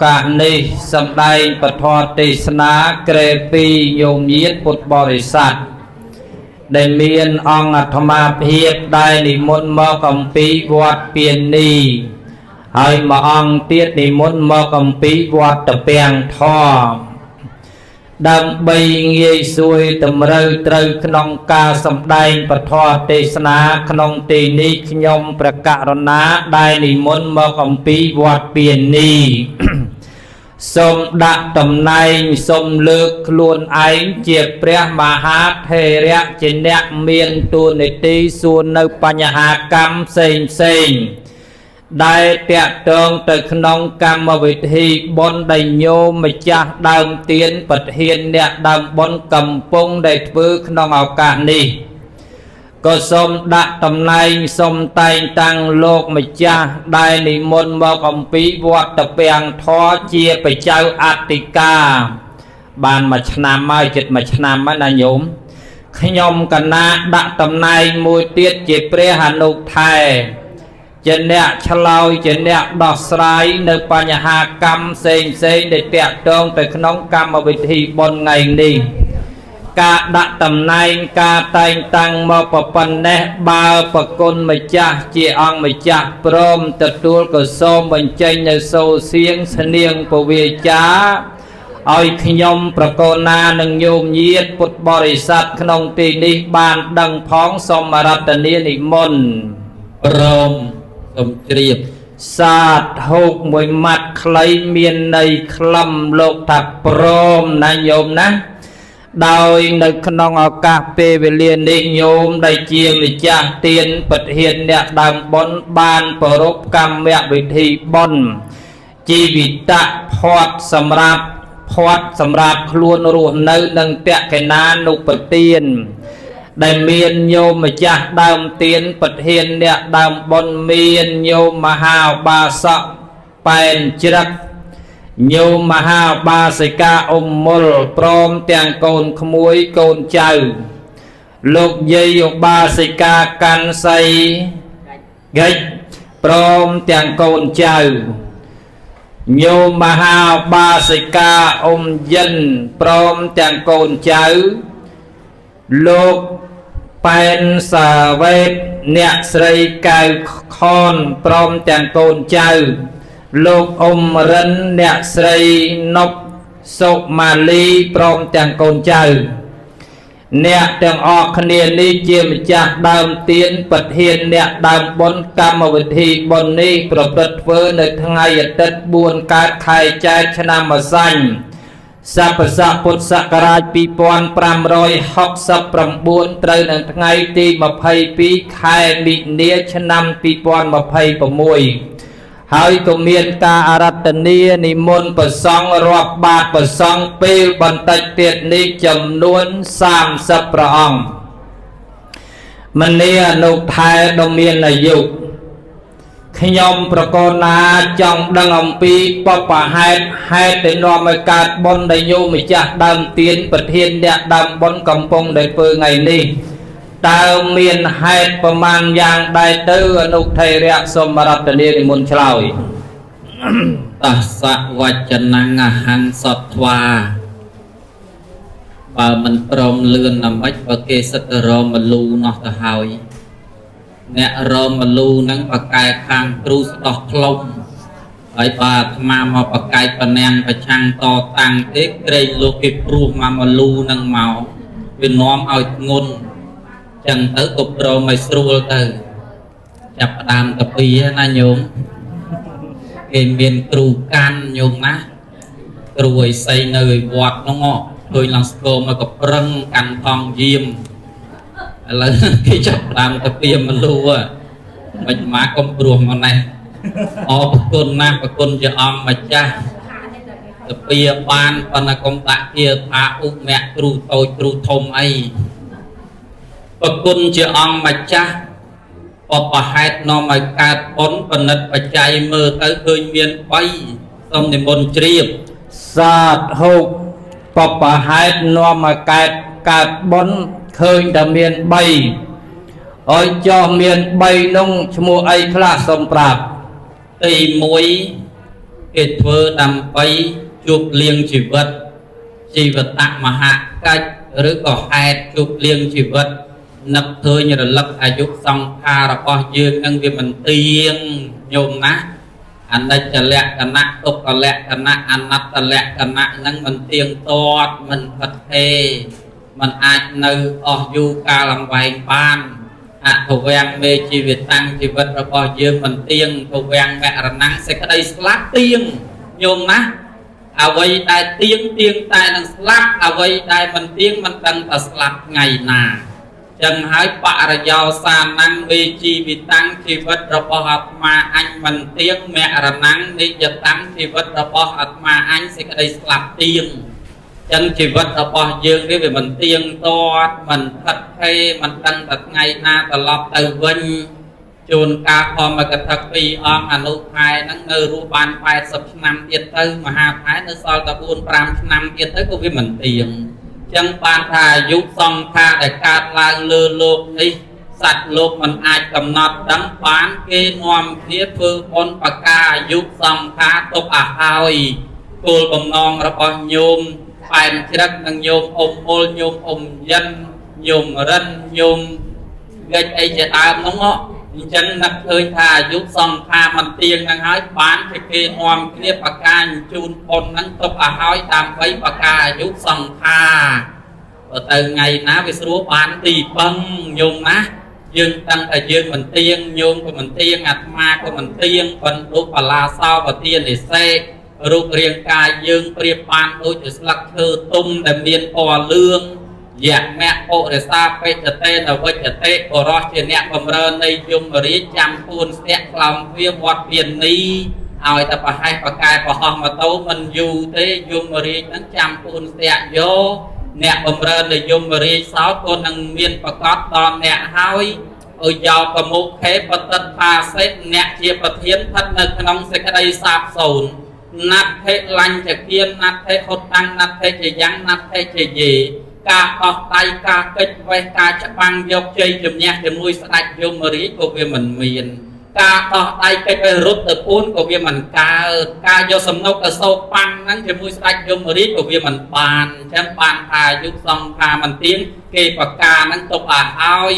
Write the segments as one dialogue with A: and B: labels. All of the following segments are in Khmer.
A: កាសនេះសម្ដែងពធទេសនាក្រេពីញោមញាតពុទ្ធបរិស័ទដែលមានអង្គអាត្មាភាពដែលនិមន្តមកអំពីវត្តពាណីហើយមួយអង្គទៀតនិមន្តមកអំពីវត្តតពាំងធម៌ដើម្បីងាយស្រួលតម្រូវត្រូវក្នុងការសម្ដែងពធទេសនាក្នុងទីនេះខ្ញុំព្រះករុណាដែលនិមន្តមកអំពីវត្តពាណីសូមដាក់តំណែងសូមលើកខ្លួនឯងជាព្រះមហាថេរៈជាអ្នកមានតួនាទីសួរនៅបញ្ហាកម្មផ្សេងផ្សេងដែលតាក់ទងទៅក្នុងកម្មវិធីបុណ្យដែលញោមម្ចាស់ដើមទានប្រធានអ្នកដើមបុណ្យកំពុងដែលធ្វើក្នុងឱកាសនេះក៏សូមដាក់តំណែងសូមតែងតាំងលោកម្ចាស់ដែលនិមន្តមកអំពីវត្តតពាំងធម៌ជាបច្ចៅអធិការបានមួយឆ្នាំហើយចិត្តមួយឆ្នាំហើយណាញោមខ្ញុំកណាដាក់តំណែងមួយទៀតជាព្រះអនុថែជាអ្នកឆ្លើយជាអ្នកដោះស្រាយនៅបញ្ហាកម្មផ្សេងផ្សេងដែលតាក់ទងទៅក្នុងកម្មវិធីបុណ្យថ្ងៃនេះការដាក់តំណែងការតែងតាំងមកប៉ុណ្ណេះបើប្រគុណម្ចាស់ជាអង្គម្ចាស់ព្រមទទួលក៏សូមបញ្ចេញនៅសូរសៀងស្នៀងពវាចាឲ្យខ្ញុំប្រកូណានិងញោមញាតពុទ្ធបរិស័ទក្នុងទីនេះបានដឹងផងសូមរតនានិមន្ត
B: ព្រមសូមជ្រាប
A: សាធុមួយម៉ាត់ខ្លីមានន័យខ្លឹមលោកថាព្រមណាញោមណាដោយនៅក្នុងឱកាសពេលវេលានេះញោមដែលជាម្ចាស់ទានប្រធានអ្នកដើមបុណ្យបានប្រពកម្មវិធីបុណ្យជីវិតៈផាត់សម្រាប់ផាត់សម្រាប់ខ្លួនរស់នៅនឹងតក្កណានុបទានដែលមានញោមម្ចាស់ដើមទានប្រធានអ្នកដើមបុណ្យមានញោមមហាឧបាសកប៉ែនជ្រឹកញោមមហាបាសិកាអ៊ុំមុលព្រមទាំងកូនក្មួយកូនចៅលោកយាយឧបាសិកាកាន់សីកិច្ចព្រមទាំងកូនចៅញោមមហាបាសិកាអ៊ុំយិនព្រមទាំងកូនចៅលោកប៉ែនសាវេតអ្នកស្រីកៅខនព្រមទាំងកូនចៅលោកអ៊ុំរិនអ្នកស្រីណប់សុម៉ាលីព្រមទាំងកូនចៅអ្នកទាំងអស់គ្នានេះជាម្ចាស់ដើមទានប្រធានអ្នកដើមបុណ្យកម្មវិធីបុណ្យនេះប្រព្រឹត្តធ្វើនៅថ្ងៃអាទិត្យ4កើតខែចែកឆ្នាំម្សាញ់សពស័កពុទ្ធសករាជ2569ត្រូវនៅថ្ងៃទី22ខែមិនិនាឆ្នាំ2026ហើយក៏មានការអារាធនានិមន្តព្រះសង្ឃរាប់បាតព្រះសង្ឃពេលបន្តិចទៀតនេះចំនួន30ព្រះអង្គមនីអនុថែដ៏មានអាយុខ្ញុំប្រកណាចង់ដឹងអំពីបពហេតុហេតុដែលនាំឲ្យកើតបុណ្យដែលញោមម្ចាស់ដើមទានប្រធានអ្នកដើមបុណ្យកំពុងដែលធ្វើថ្ងៃនេះតើមានហេតុប្រមាណយ៉ាងដែរទៅអនុថេរៈសូមរតនានិមន្តឆ្លើយ
B: តស្សវចនំអហង្សត្វាបើមិនព្រមលឿនណាម៉េចបើគេសិតតែរមលូនោះទៅហើយអ្នករមលូនឹងបកែខាងគ្រូស្ដោះផ្លុំហើយបើអាត្មាមកបកែកបនាំងប្រឆាំងតតាំងទេក្រែងលោកគេព្រោះមកម្លូនឹងមកវានាំឲ្យធ្ងន់ចឹងទៅក៏ព្រមឲ្យស្រួលទៅចាប់ផ្ដើមតាពីណាញោមគេមានគ្រូកាន់ញោមណាគ្រូឲ្យសីនៅឯវត្តនោះឃើញឡើងស្គមមកក៏ប្រឹងកាន់ថងយាមឥឡូវគេចាប់ផ្ដើមតាពីមលូមិនមកកុំព្រោះមកនេះអរគុណណាស់ប្រគុណជាអង្គម្ចាស់តាពីបានប៉ុន្តែកុំដាក់ជាថាឧមៈគ្រូតូចគ្រូធំអីប្រគុណជាអង្គម្ចាស់បបហេតុនាំឲ្យកើតបុណ្យបណិតបច្ច័យមើលទៅឃើញមាន3សូមនិមន្តជ្រាប
A: សាធុបពហេតុនាំឲ្យកើតកើតបុណ្យឃើញតែមាន3ឲ្យចោះមាន3នោះឈ្មោះអីខ្លះសូមប្រាប់
B: ទី1 គេធ្វើដើម្បីជួបលៀងជីវិតជីវតមហកិច្ចឬក៏ហេតុជួបលៀងជីវិតនឹកឃើញរលឹកអាយុសង្ខាររបស់យើងនឹងវាមិនទៀងញោមណាអនិច្ចលក្ខណៈទុក្ខលក្ខណៈអនត្តលក្ខណៈនឹងមិនទៀងទាត់មិនផិតទេมันអាចនៅអស់យូរកាលអង្វែងបានអភវំមេជីវិតាំងជីវិតរបស់យើងមិនទៀងភវំមរណੰសេចក្តីស្លាប់ទៀងញោមណាអ្វីដែលទៀងទៀងតែនឹងស្លាប់អ្វីដែលមិនទៀងមិនដឹងថាស្លាប់ថ្ងៃណាចឹងហើយបរិយោសានំមេជីវិតាំងជីវិតរបស់អាត្មាអញមិនទៀងមរណੰនិយតាំងជីវិតរបស់អាត្មាអញសេចក្តីស្លាប់ទៀងចឹងជីវិតរបស់យើងនេះវាមិនទៀងទាត់មិនផិតភេមិនដឹងតែថ្ងៃណាត្រឡប់ទៅវិញជួនកាលធម្មកថាពីរអង្គអនុខែហ្នឹងនៅរស់បាន80ឆ្នាំទៀតទៅមហាខែនៅសល់តែ4 5ឆ្នាំទៀតទៅក៏វាមិនទៀងចឹងបានថាអាយុសង្ខារដែលកើតឡើងលើលោកនេះសត្វលោកមិនអាចកំណត់ដឹងបានគេនាំគ្នាធ្វើបុណ្យបកាអាយុសង្ខារទុកឲ្យហើយគោលបំណងរបស់ញោមប៉ែនជ្រឹកនិងញោមអ៊ុំមុលញោមអ៊ុំយិនញោមរិនញោមកិច្ចអីជាដើមនោះអញ្ចឹងនឹកឃើញថាអាយុសង្ខារមិនទៀងហ្នឹងហើយបានជាគេនាំគ្នាបកាញជូនបុណ្យហ្នឹងទុកឲ្យហើយដើម្បីបកាអាយុសង្ខារបើទៅថ្ងៃណាវាស្រួលបានទីពឹងញោមណាយើងដឹងថាយើងមិនទៀងញោមក៏មិនទៀងអាត្មាក៏មិនទៀងបណ្ឌុបលាសោបទានិសេរូបរាងកាយយើងប្រៀបបានដូចជាស្លឹកឈើទុំដែលមានពណ៌លឿងយមៈពុរិសាបេចតេនវិជ្ជតិបរោះជាអ្នកបំរើនៃយមរាជចាំពួនស្ទាក់ក្លោមវាវត្តពានីឲ្យតែប្រហែសប្រកែប្រហោះម៉ូតូមិនយូរទេយមរាជនឹងចាំពួនស្ទាក់យកអ្នកបំរើនៃយមរាជសោតក៏នឹងមានប្រកបដល់អ្នកហើយអយោកមុខេបតិដ្ឋាសេអ្នកជាប្រធានស្ថិតនៅក្នុងសេចក្តីសាបសូន្យណដ្ឋិលញ្ចគាណដ្ឋិហុតាំងណដ្ឋិជាយ៉ាងណដ្ឋិជាយេការអស់ដៃការកិច្ចវេះការច្បាំងយកជ័យជំនះជាមួយស្ដេចយមរាជក៏វាមិនមានការដោះដៃកិច្ចវេះរត់ទៅពួនក៏វាមិនកើតការយកសំណុកទៅសោកប៉ាន់ហ្នឹងជាមួយស្ដេចយមរាជក៏វាមិនបានអញ្ចឹងបានថាអាយុសង្ខារមិនទៀងគេប្រកាហ្នឹងទុកឲ្យហើយ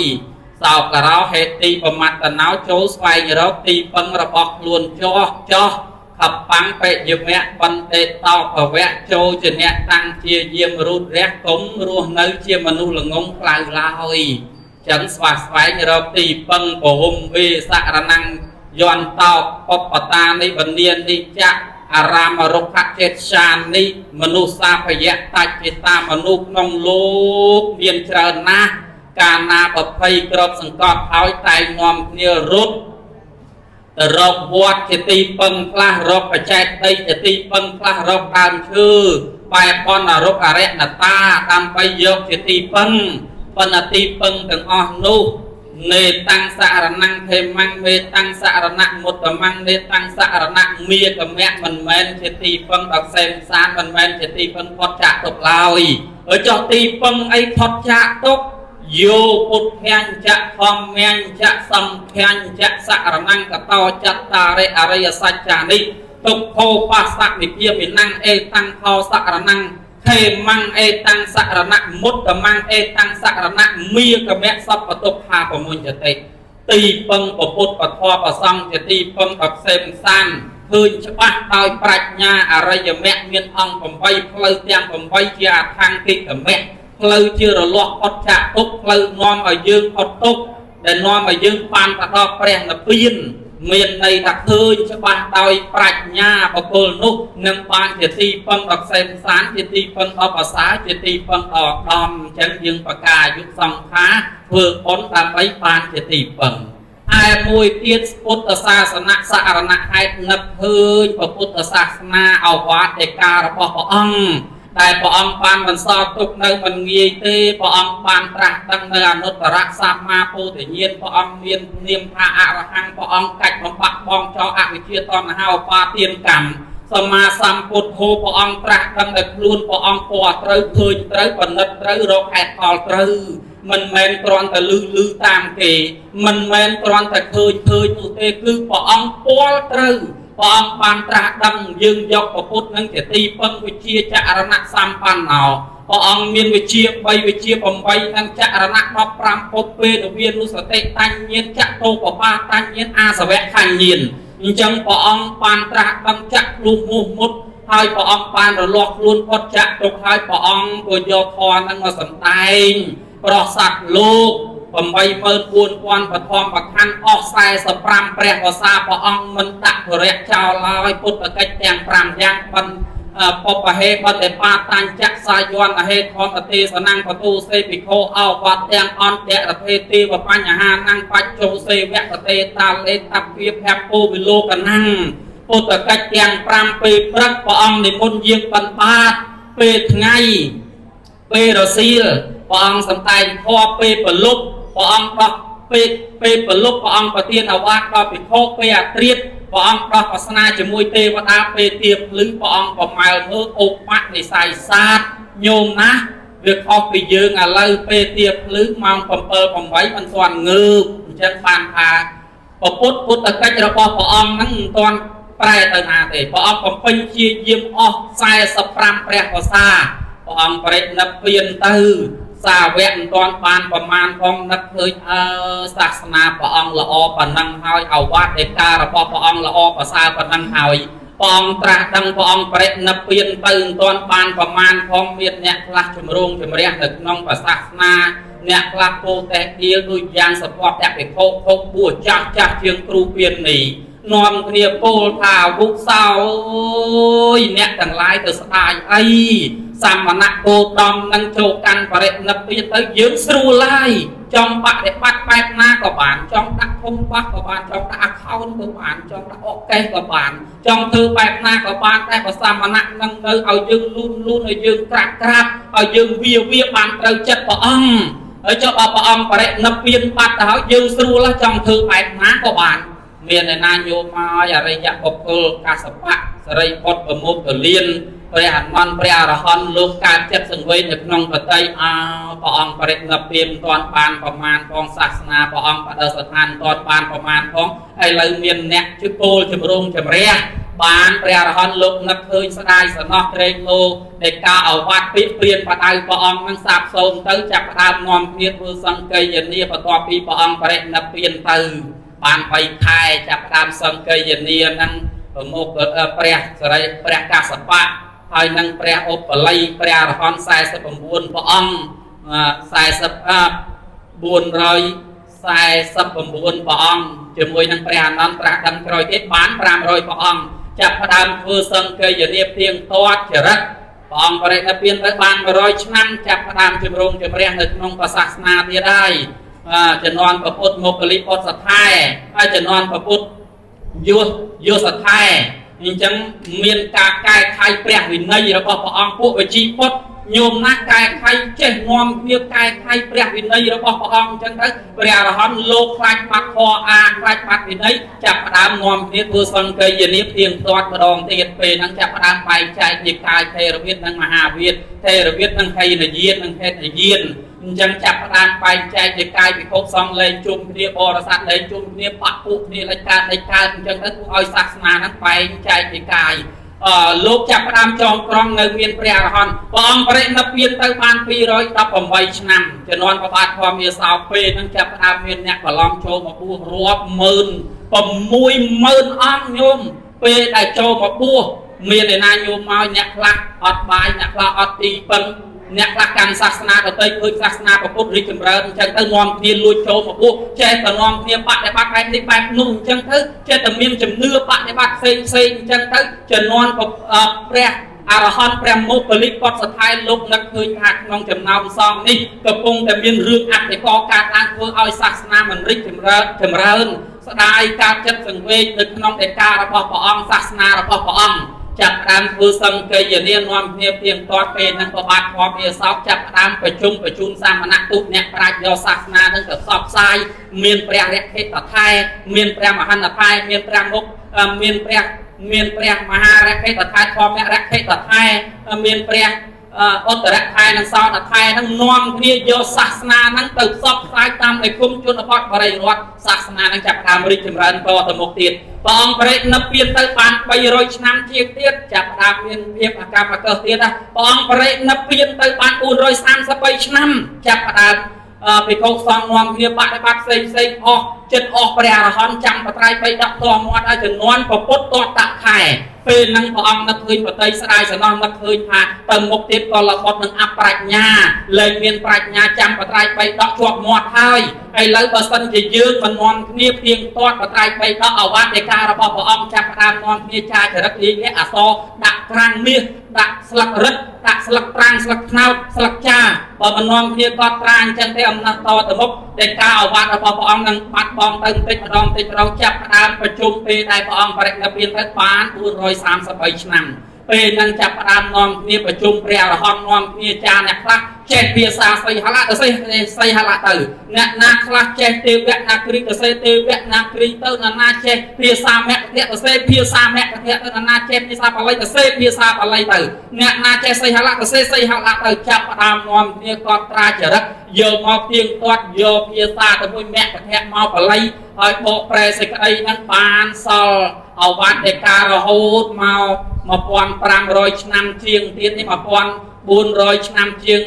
B: សោករោហេតុប្រមត្តណោចូលស្វែងរកទីពឹងរបស់ខ្លួនចោះចោះខបាំងបិយមៈបណ្ឌិតោភវៈចូលជាអ្នកតាំងជាយាមរូតរះគុំរស់នៅជាមនុស្សល្ងងខ្លៅឡើយចឹងស្វះស្វែងរកទីពឹងពហុំវេសរណੰយន្តោបបតានិបនានិចៈអារាមរុក្ខចេតសានិមនុស្សសាភយៈតច្ចេតាមនុស្សក្នុងលោកមានច្រើនណាស់កាលណាប្រភ័យក្របសង្កត់ហើយតែងនាំគ្នារត់ទៅរកវត្តជាទីពឹងខ្លះរកបច្ចេកដីជាទីពឹងខ្លះរកដើមឈើបែបបនអរុកអរិណតាដើម្បីយកជាទីពឹងប៉ុន្តែទីពឹងទាំងអស់នោះនេតាំងសរណੰខេមੰមេតាំងសរណមុត្តមੰនេតាំងសរណមាកមៈមិនមែនជាទីពឹងដល់សេមសានមិនមែនជាទីពឹងផុតចាកទុកឡើយអើចុះទីពឹងអីផុតចាកទុកយោពុទ្ធាញ្ចៈធម្មញ្ចៈសង្ឃញ្ចៈសរណੰកតោចត្តារិអរិយសច្ចានិទុក្ខោបស្សនិព្វាមិណੰអេតាំងខោសរណੰខេមੰអេតាំងសរណមុត្តមੰអេតាំងសរណមាកមៈសពតុក្ខាបមុញ្ញតិទីពឹងពពុទ្ធពធប្រសង្ឃជាទីពឹងដល់ផ្សេងសានឃើញច្បាស់ដោយប្រាជ្ញាអរិយមគ្គមានអង្គ8ផ្លូវទាំង8ជាអដ្ឋង្គិកមគ្គផ្លូវជារលាស់ផុតចាកទុក្ខផ្លូវនាំឲ្យយើងផុតទុក្ខដែលនាំឲ្យយើងបានទៅដល់ព្រះនិព្វានមានន័យថាឃើញច្បាស់ដោយប្រាជ្ញាបុគ្គលនោះនឹងបានជាទីពឹងដល់សេមសានជាទីពឹងដល់ភាសាជាទីពឹងដល់ដំអញ្ចឹងយើងប្រកាអាយុសង្ខារធ្វើបុណ្យដើម្បីបានជាទីពឹងឯមួយទៀតពុទ្ធសាសនៈសរណហេតុនឹកឃើញពុទ្ធសាសនាអវាទឯការរបស់ព្រះអង្គដែលព្រះអង្គបានបន្សល់ទុកនៅមិនងាយទេព្រះអង្គបានត្រាស់ដឹងនៅអនុត្តរសម្មាពោធិញ្ញាណព្រះអង្គមាននាមថាអរហង្គព្រះអង្គកាច់បំបាក់បងចោលអវិជ្ជាតណ្ហាឧបាទានកម្មសម្មាសម្ពុទ្ធោព្រះអង្គត្រាស់ដឹងដោយខ្លួនព្រះអង្គពណ៌ត្រូវឃើញត្រូវបណ្ឌិតត្រូវរកហេតុផលត្រូវមិនមែនគ្រាន់តែលឺលឺតាមគេមិនមែនគ្រាន់តែឃើញឃើញនោះទេគឺព្រះអង្គពាល់ត្រូវ ព្រះអង្គបានត្រាស់ដឹងយើងយកពពុទ្ធនឹងជាទីពឹងវិជាចរណៈសម្បណ្ណោព្រះអង្គមានវិជា3វិជា8និងចរណៈ15ពុពេនវានុសតិតញ្ញៀនចតោបបាតញ្ញៀនអាសវៈខញ្ញៀនអញ្ចឹងព្រះអង្គបានត្រាស់ដឹងចាក់ភ្លុះមោះមុតហើយព្រះអង្គបានរលាស់ខ្លួនផុតចាក់ទុកហើយព្រះអង្គក៏យកធម៌នឹងមកសម្ដែងប្រោះសត្វលោក84000បឋមខណ្ឌអស់45ព្រះវស្សាព្រះអង្គមិនដាក់ភរៈចោលឡើយពុទ្ធកិច្ចទាំង5យ៉ាងបិណ្ឌពពហេបតិបាតាញ់ចសាយន្តហេធម្មទេសនំបទូសេភិក្ខុអោវត្តទាំងអន្តរធេទេវបញ្ហានំបច្ចុសេវកតេតាលេតភិភពូវិលោកនំពុទ្ធកិច្ចទាំង5ពេលព្រឹកព្រះអង្គនិមន្តយាងបិណ្ឌបាតពេលថ្ងៃពេលរសៀលព្រះអង្គសំដែងធម៌ពេលប្រលប់ព្រះអង្គដោះពេលពេលប្រលប់ព្រះអង្គប្រទានអាវាតដល់ភិក្ខុពេលអាត្រៀតព្រះអង្គដោះសាសនាជាមួយទេវតាពេលទៀបភ្លឺព្រះអង្គប្រម៉ែលមើលឧបនិស្ស័យសាទញោមណាស់វាខុសពីយើងឥឡូវពេលទៀបភ្លឺម៉ោង7 8មិនទាន់ងើបអញ្ចឹងបានថាពពុទ្ធពុទ្ធកិច្ចរបស់ព្រះអង្គហ្នឹងមិនទាន់ប្រែទៅណាទេព្រះអង្គបំពេញជាយាមអស់45ព្រះវស្សាព្រះអង្គបរិនិព្វានទៅសាវកមិនទាន់បានប្រមាណផងនឹកឃើញអើសាសនាព្រះអង្គល្អប៉ុណ្ណឹងហើយអវត្តឯការបស់ព្រះអង្គល្អប្រសើរប៉ុណ្ណឹងហើយព្រះអង្គត្រាស់ដឹងព្រះអង្គបរិនិព្វានទៅមិនទាន់បានប្រមាណផងមានអ្នកខ្លះជំរងជំរះនៅក្នុងព្រះសាសនាអ្នកខ្លះពោតេដៀលដូចយ៉ាងសពតភិក្ខុខុបួសចាស់ចាស់ជាងគ្រូពៀននេះនាំគ្នាពោលថាវុសោយអ្នកទាំងឡាយទៅស្ដាយអីសមណៈគោតមនឹងចូលកាន់បរិនិព្វានទៅយើងស្រួលហើយចង់បដិបត្តិបែបណាក៏បានចង់ដាក់ធំបាសក៏បានចង់ដាក់ account ក៏បានចង់ដាក់អូកេសក៏បានចង់ធ្វើបែបណាក៏បានតែបើសមណៈនឹងនៅឲ្យយើងលូនលូនឲ្យយើងក្រាបក្រាបឲ្យយើងវាវាបានត្រូវចិត្តព្រះអង្គហើយចុះបើព្រះអង្គបរិនិព្វានបាត់ទៅហើយយើងស្រួលចង់ធ្វើបែបណាក៏បានមានឯណាញោមមកអរិយបុគ្គលកាសបៈសរិបុត្រប្រមុខកលៀនព្រះអនន្តព្រះអរហន្តលោកកើតចិត្តសង្វេគនៅក្នុងបតីអោព្រះអង្គបរិនិព្វានមិនទាន់បានប្រមាណផងសាសនាព្រះអង្គបដិស្ថានមិនទាន់បានប្រមាណផងឥឡូវមានអ្នកជគោលជំរងជំរះបានព្រះអរហន្តលោកនឹកឃើញស្ដាយសំណោះក្រែងលោកនៃការអវត្តពាក្យព្រានបដៅព្រះអង្គនឹងសាបសូន្យទៅចាប់ផ្ដើមនាំគ្នាធ្វើសង្កេយនាបន្ទាប់ពីព្រះអង្គបរិនិព្វានទៅបាន3ខែចាប់ផ្ដើមសង្កេយនានឹងប្រមុខព្រះសរិព្រះកាសបៈហើយនឹងព្រះឧបល័យព្រះអរហន្ត49ព្រះអង្គ449ព្រះអង្គជាមួយនឹងព្រះអនន្តត្រាស់ដឹងក្រោយទៀតបាន500ព្រះអង្គចាប់ផ្ដើមធ្វើសង្កេយនាទៀងទាត់ចរិតព្រះអង្គបរិនិព្វានទៅបាន100ឆ្នាំចាប់ផ្ដើមជំរងជំរះនៅក្នុងព្រះសាសនាទៀតហើយជំនាន់ព្រះពុទ្ធមោគលិបុត្រសថែហើយជំនាន់ព្រះពុទ្ធយោសថែអញ្ចឹងមានការកែខៃព្រះវិន័យរបស់ព្រះអង្គពួកវិជីពុទ្ធញោមណាស់កែខៃចេះនាំគ្នាកែខៃព្រះវិន័យរបស់ព្រះអង្គអញ្ចឹងទៅព្រះអរហន្តលោកខ្លាចបាត់ធម៌អាខ្លាចបាត់វិន័យចាប់ផ្ដើមនាំគ្នាធ្វើសង្កេយនាទៀងទាត់ម្ដងទៀតពេលហ្នឹងចាប់ផ្ដើមបែងចែកនិកាយថេរវាទនិងមហាវាទថេរវាទនិងហីនយាននិងហេតុយានអញ្ចឹងចាប់ផ្ដើមបែងចែកនិកាយពិភពសង្ឃលែងជុំគ្នាបរិស័ទលែងជុំគ្នាបាក់ពួកគ្នាលេចកើតលេចកើតអញ្ចឹងទៅធ្វើឲ្យសាសនាហ្នឹងបែងចែកនិកាយលោកចាប់ផ្ដើមចងក្រងនៅមានព្រះអរហន្តព្រះអង្គបរិនិព្វានទៅបាន218ឆ្នាំជំនាន់ព្រះបាទធម្មយាសោពេលហ្នឹងចាប់ផ្ដើមមានអ្នកប្រឡំចូលមកបួសរាប់ម៉ឺន60000អង្គញោមពេលដែលចូលមកបួសមានឯណាញោមមកអ្នកខ្លះអត់បាយអ្នកខ្លះអត់ទីពឹងអ្នកខ្លះកាន់សាសនាដទៃឃើញសាសនាពុទ្ធរីកចម្រើនអញ្ចឹងទៅនាំគ្នាលួចចូលមកបួសចេះតែនាំគ្នាបដិបត្តិបែបនេះបែបនោះអញ្ចឹងទៅចេះតែមានជំនឿបដិបត្តិផ្សេងផ្សេងអញ្ចឹងទៅជំនាន់ព្រះអរហន្តព្រះមោគលិបុត្រសថែលោកនឹកឃើញថាក្នុងចំណោមសង្ឃនេះកំពុងតែមានរឿងអធិកកើតឡើងធ្វើឲ្យសាសនាមិនរីកចម្រើនស្ដាយការចិត្តសង្វេគនៅក្នុងដីការបស់ព្រះអង្គសាសនារបស់ព្រះអង្គចាប់ផ្ដើមធ្វើសង្កេយនានាំគ្នាទៀងទាត់ពេលនឹងប្របាទធម្មយាសោកចាប់ផ្ដើមប្រជុំបញ្ជូនសាមណទូតអ្នកប្រាជ្ញយកសាសនានឹងទៅផ្សព្វផ្សាយមានព្រះរខិតថែមានព្រះមហន្តថែមានព្រះមុខមានព្រះមហារខិតថែធម្មរខិតថែមានព្រះឧត្តរថែនិងសោតថែនឹងនាំគ្នាយកសាសនានឹងទៅផ្សព្វផ្សាយតាមនិគមជនបទបរិរដ្ឋសាសនានឹងចាប់ផ្ដើមរីកចម្រើនតទៅមុខទៀត ព្រះអង្គបរិនិព្វានទៅបាន300ឆ្នាំជាងទៀតចាប់ផ្ដើមមានភាពអកម្មកឹសទៀតណាព្រះអង្គបរិនិព្វានទៅបាន433ឆ្នាំចាប់ផ្ដើមភិក្ខុសង្ឃនាំគ្នាបដិបត្តិផ្សេងផ្សេងអស់ចិត្តអស់ព្រះអរហន្តចាំបត្រៃបីដកតមាត់ឲ្យចំនួនពពុទ្ធតតខែពេលហ្នឹងព្រះអង្គនឹកឃើញបតីស្ដាយសំណោះនឹកឃើញថាទៅមុខទៀតក៏លបុតនឹងអប្រាជ្ញាលែងមានប្រាជ្ញាចាំបត្រៃបីដកជាប់មាត់ហើយឥឡូវបើសិនជាយើងមិននាំគ្នាផ្ទៀងផ្ទាត់បត្រៃបីដកអវតិការបស់ព្រះអង្គចាប់ផ្ដើមនាំគ្នាចាចរិតលាយលក្ខអសរដាក់ក្រាំងមាសដាក់ស្លឹករឹតដាក់ស្លឹកត្រាំងស្លឹកត្នោតស្លឹកចាបើមិននាំគ្នាកត់ត្រាអញ្ចឹងទេអំណះតទៅមុខដែលការអវាទរបស់ព្រះអង្គនឹងបាត់បង់ទៅបន្តិចម្ដងបន្តិចម្ដងចាប់ផ្ដើមប្រជុំពេលដែលព្រះអង្គបរិនិព្វានទៅបាន433ឆ្នាំពេលនឹងចាប់ផ្ដើមនាំគ្នាប្រជុំព្រះអរហន្តនាំគ្នាចាអ្នកខ្លះចេះភាសាសីហលៈទៅសីហលៈទៅអ្នកណាខ្លះចេះទេវៈណាគ្រីទៅសេទេវៈណាគ្រីទៅអ្នកណាចេះភាសាមគ្គទៅសេភាសាមគ្គទៅអ្នកណាចេះភាសាបាលីទៅសេភាសាបាលីទៅអ្នកណាចេះសីហលៈទៅសេសីហលៈទៅចាប់ផ្ដើមនាំគ្នាកត់ត្រាចរិតយកមកទៀងទាត់យកភាសាទៅមួយមគ្គមកបាលីហើយបកប្រែសេចក្តីហ្នឹងបានសល់អវតិការហូតមក1500ឆ្នាំជាងទៀតនេះ1400ឆ្នាំជាង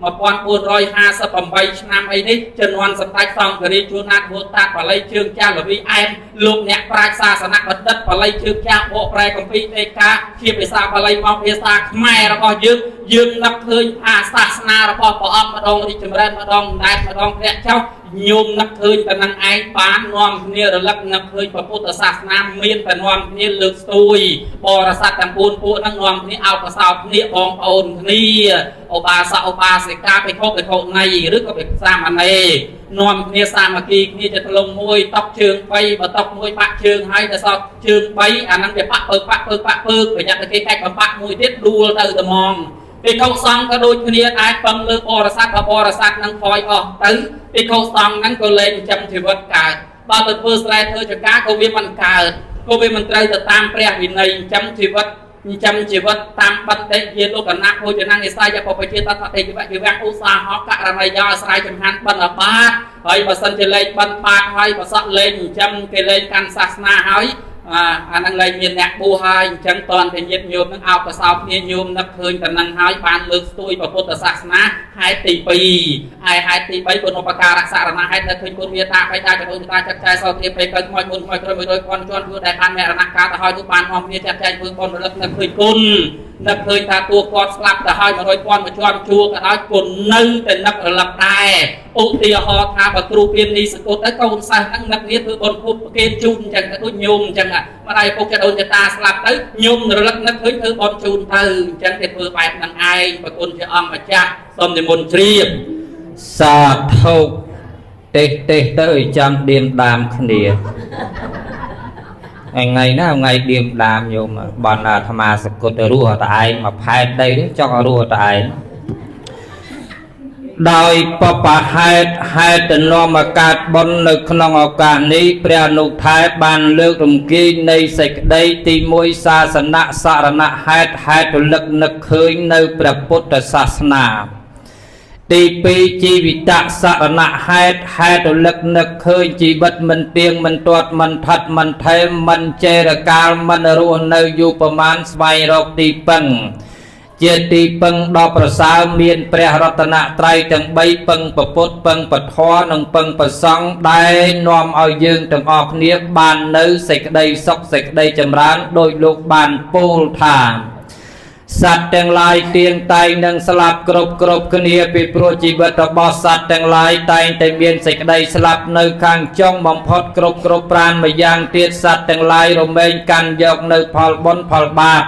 B: 1458ឆ្នាំអីនេះជំនាន់សម្ដេចសង្ឃរាជជួនណាតវតាបាលីជើងចាស់លវីអែមលោកអ្នកប្រាជ្ញសាសនបណ្ឌិតបាលីជើងចាស់បកប្រែគម្ពីរដីកាជាភាសាបាលីមកភាសាខ្មែររបស់យើងយើងនឹកឃើញថាសាសនារបស់ព្រះអង្គម្ដងរីកចម្រើនម្ដងណែតម្ដងធ្លាក់ចុះញោមនឹកឃើញតែនឹងឯងបាននាំគ្នារលឹកនឹកឃើញព្រះពុទ្ធសាសនាមានតែនាំគ្នាលើកស្ទួយបរិស័ទទាំង4ពួកហ្នឹងនាំគ្នាអោបសោបគ្នាបងប្អូនគ្នាឧបាសកឧបាសិកាភិក្ខុភិក្ខុនីឬក៏ភិក្ខុសាមណេរនាំគ្នាសាមគ្គីគ្នាជាធ្លុងមួយតកជើង3បើតកមួយបាក់ជើងហើយតែសល់ជើង3អាហ្នឹងវាបាក់ពើកបាក់ពើកបាក់ពើកប្រយ័ត្នតែគេកាច់បំបាក់មួយទៀតដួលទៅត្មងភិក្ខុសង្ឃក៏ដូចគ្នាអាចពឹងលើបរិស័ទបើបរិស័ទនឹងថយអស់ទៅភិក្ខុសង្ឃហ្នឹងក៏លែងចិញ្ចឹមជីវិតកើតបើទៅធ្វើស្រែធ្វើចការក៏វាមិនកើតក៏វាមិនត្រូវទៅតាមព្រះវិន័យចិញ្ចឹមជីវិតចិញ្ចឹមជីវិតតាមបតិជាលោកណៈភោជនៈនិស័យបពជាតតតិជីវៈជីវៈឧស្សាហករណីយោអាស្រ័យចំហានបិណ្ឌបាតហើយបើសិនជាលែងបិណ្ឌបាតហើយបើសក់លែងចិញ្ចឹមគេលែងកាន់សាសនាហើយអាហ្នឹងលែងមានអ្នកបួសហើយអញ្ចឹងតន់តែញាតិញោមនឹងអោបកសោបគ្នាញោមនឹកឃើញតំណឹងហើយបានលើកស្ទួយព្រះពុទ្ធសាសនាហេតុទី2ហើយហេតុទី3គុណឧបការៈសារណៈហេតុនៅឃើញគុណវាតាបៃតាចដូនតាចាត់ចែងសោធាពេលកើតខ្មោចមុនខ្មោចក្រោយ100ពាន់ជាន់ធ្វើដែលបានមរណកាលទៅហើយនោះបាននាំគ្នាចាត់ចែងធ្វើបុណ្យរលឹកនឹកឃើញគុណនឹកឃើញថាតួគាត់ស្លាប់ទៅហើយ100ពាន់មួយជាន់ជួក៏ដោយគុណនៅតែនឹករលឹកដែរឧទាហរណ៍ថាបើគ្រូពៀននេះសកុតទៅកូនសិស្សហ្នឹងនឹកនេះធ្វើបុណ្យខួបប្រគេនជូនអញ្ចឹងទៅដូចញោមអញ្ចឹងម្ដាយពុកចដូនចតាស្លាប់ទៅញោមរលឹកនឹកឃើញធ្វើបុណ្យជូនទៅអញ្ចឹងគេធ្វើបែបហ្នឹងឯងប្រគុណជាអង្គម្ចាស់សូមនិមន្តជ្រាប
A: សាធុទេសទេសទៅឲ្យចាំឌៀមដាមគ្នាថ្ងៃណាថ្ងៃឌៀមដាមញោមបានអាត្មាសកុតទៅរស់តែឯងមកផែនដីនេះចង់ឲ្យរស់តែឯងដោយបបហេតុហេតុទៅនាំមកកើតបុណ្យនៅក្នុងឱកាសនេះព្រះអនុថែបានលើករំគាយនៃសេចក្តីទី1សាសនៈសរណៈហេតុហេតុរលឹកនឹកឃើញនៅព្រះពុទ្ធសាសនាទី2ជីវិតសរណៈហេតុហេតុរលឹកនឹកឃើញជីវិតមិនទៀងមិនទាត់មិនថិតមិនថែមមិនចេរកាលមិនរស់នៅយូរប្រមាណស្វែងរកទីពឹងជាទីពឹងដ៏ប្រសើរមានព្រះរតនត្រ័យទាំង3ពឹងពពុទ្ធពឹងពធនិងពឹងប្រសង្ឃដែលនាំឲ្យយើងទាំងអស់គ្នាបាននៅសេចក្តីសុខសេចក្តីចម្រើនដោយលោកបានពោលថាសត្វទាំងឡាយទៀងតែងនឹងស្លាប់គ្រប់គ្រប់គ្នាពីព្រោះជីវិតរបស់សត្វទាំងឡាយតែងតែមានសេចក្តីស្លាប់នៅខាងចុងបំផុតគ្រប់គ្រប់ប្រាណម្យ៉ាងទៀតសត្វទាំងឡាយរមែងកាន់យកនៅផលបុណ្យផលបាប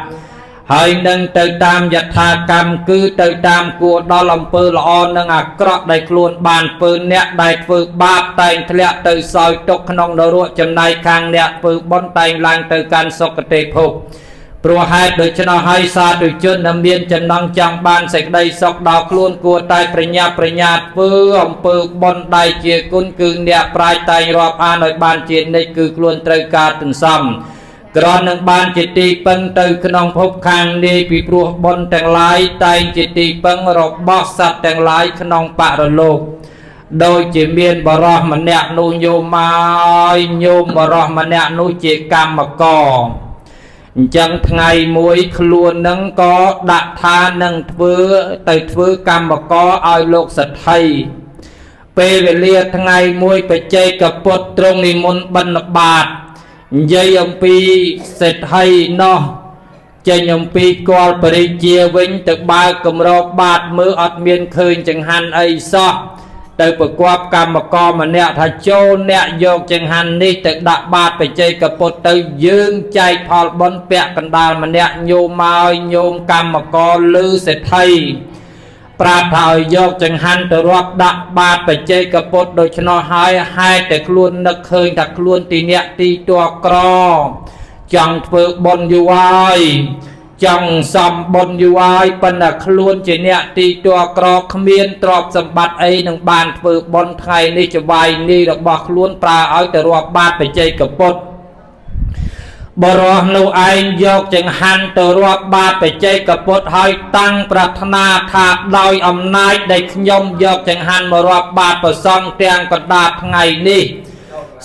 A: ហើយនឹងទៅតាមយថាកម្មគឺទៅតាមគួរដល់អំពើល្អនិងអាក្រក់ដែលខ្លួនបានធ្វើអ្នកដែលធ្វើបាបតែងធ្លាក់ទៅសោយទុក្ខក្នុងនរកចំណែកខាងអ្នកធ្វើបុណ្យតែងឡើងទៅកាន់សុគតិភពព្រោះហេតុដូច្នោះហើយសាធុជនដែលមានចំណងចង់បានសេចក្តីសុខដល់ខ្លួនគួរតែប្រញាប់ប្រញាល់ធ្វើអំពើបុណ្យដែលជាគុណគឺអ្នកប្រាជ្ញតែងរាប់អានឲ្យបានជានិច្ចគឺខ្លួនត្រូវការទន្សំក្រនឹងបានជាទីពឹងទៅក្នុងភពខាងនេះពីព្រោះបុណ្យទាំងឡាយតែងជាទីពឹងរបស់សត្វទាំងឡាយក្នុងបរលោក ដូចជាមានបរោះម្នាក់នោះញោមមកញោមបរោះម្នាក់នោះជាកម្មករអញ្ចឹងថ្ងៃមួយខ្លួននឹងក៏ដាក់ថានឹងធ្វើទៅធ្វើកម្មករឲ្យលោកសទ្ធិពេលវេលាថ្ងៃមួយបច្ចេកពុទ្ធទ្រង់និមន្តបិណ្ឌបាតនិយាយអំពីសេដ្ឋីនោះចេញអំពីកលបរិជាវិញទៅបើកគម្របបាតមើលអត់មានឃើញចង្ហាន់អីសោះទៅប្រកបកម្មករម្នាក់ថាចូលអ្នកយកចង្ហាន់នេះទៅដាក់បាតបច្ចេកពុទ្ធទៅយើងចែកផលបុណ្យពាក់កណ្ដាលម្នាក់ញោមមកញោមកម្មករឬសេដ្ឋីប្រាប់ថាឲ្យយកចង្ហាន់ទៅរាប់ដាក់បាតបច្ចេកពុទ្ធដូច្នោះហើយហេតុតែខ្លួននឹកឃើញថាខ្លួនទីអ្នកទីតួក្រចង់ធ្វើបុណ្យយូរហើយចង់សំបុណ្យយូរហើយប៉ុន្តែខ្លួនជាអ្នកទីតួក្រគ្មានទ្រព្យសម្បត្តិអីនឹងបានធ្វើបុណ្យថ្ងៃនេះចវាយនេះរបស់ខ្លួនប្រើឲ្យទៅរាប់បាតបច្ចេកពុទ្ធបរោះនោះឯងយកចង្ហាន់ទៅរាប់បាតបច្ចេកពុទ្ធហើយតាំងប្រាថ្នាថាដោយអំណាចដែលខ្ញុំយកចង្ហាន់មករាប់បាតប្រសង់ទាំងកណ្ដាលថ្ងៃនេះ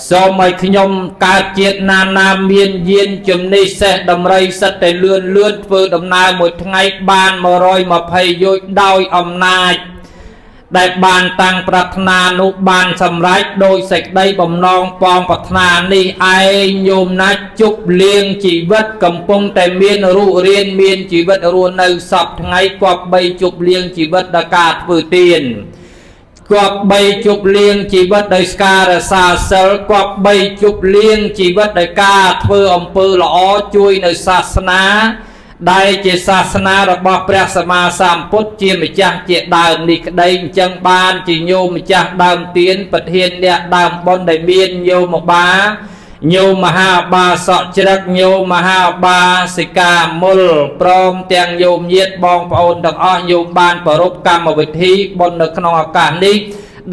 A: សូមឲ្យខ្ញុំកើតជាតិណានាមានយានជំនិះសេះដំរីសិតតែលឿនលឿនធ្វើដំណើរមួយថ្ងៃបាន120យោជន៍ដោយអំណាចដែលបានតាំងប្រាថ្នានោះបានសម្រេចដោយសេចក្តីបំណងប៉ងប្រាថ្នានេះឯងញោមណាជប់លៀងជីវិតកំពុងតែមានរូបរាងមានជីវិតរស់នៅសពថ្ងៃគប្បីជប់លៀងជីវិតដោយការធ្វើទានគប្បីជប់លៀងជីវិតដោយការរក្សាសិលគប្បីជប់លៀងជីវិតដោយការធ្វើអំពើល្អជួយនៅសាសនាដែលជាសាសនារបស់ព្រះសម្មាសម្ពុទ្ធជាម្ចាស់ជាដើមនេះក្តីអញ្ចឹងបានជាញោមម្ចាស់ដើមទានប្រធានអ្នកដើមបុណ្យដែលមានញោមបាញោមមហាបាសកជ្រឹកញោមមហាបាសិកាមុលព្រមទាំងញោមញាតិបងប្អូនទាំងអស់ញោមបានប្រារព្ធកម្មវិធីបុណ្យនៅក្នុងឱកាសនេះ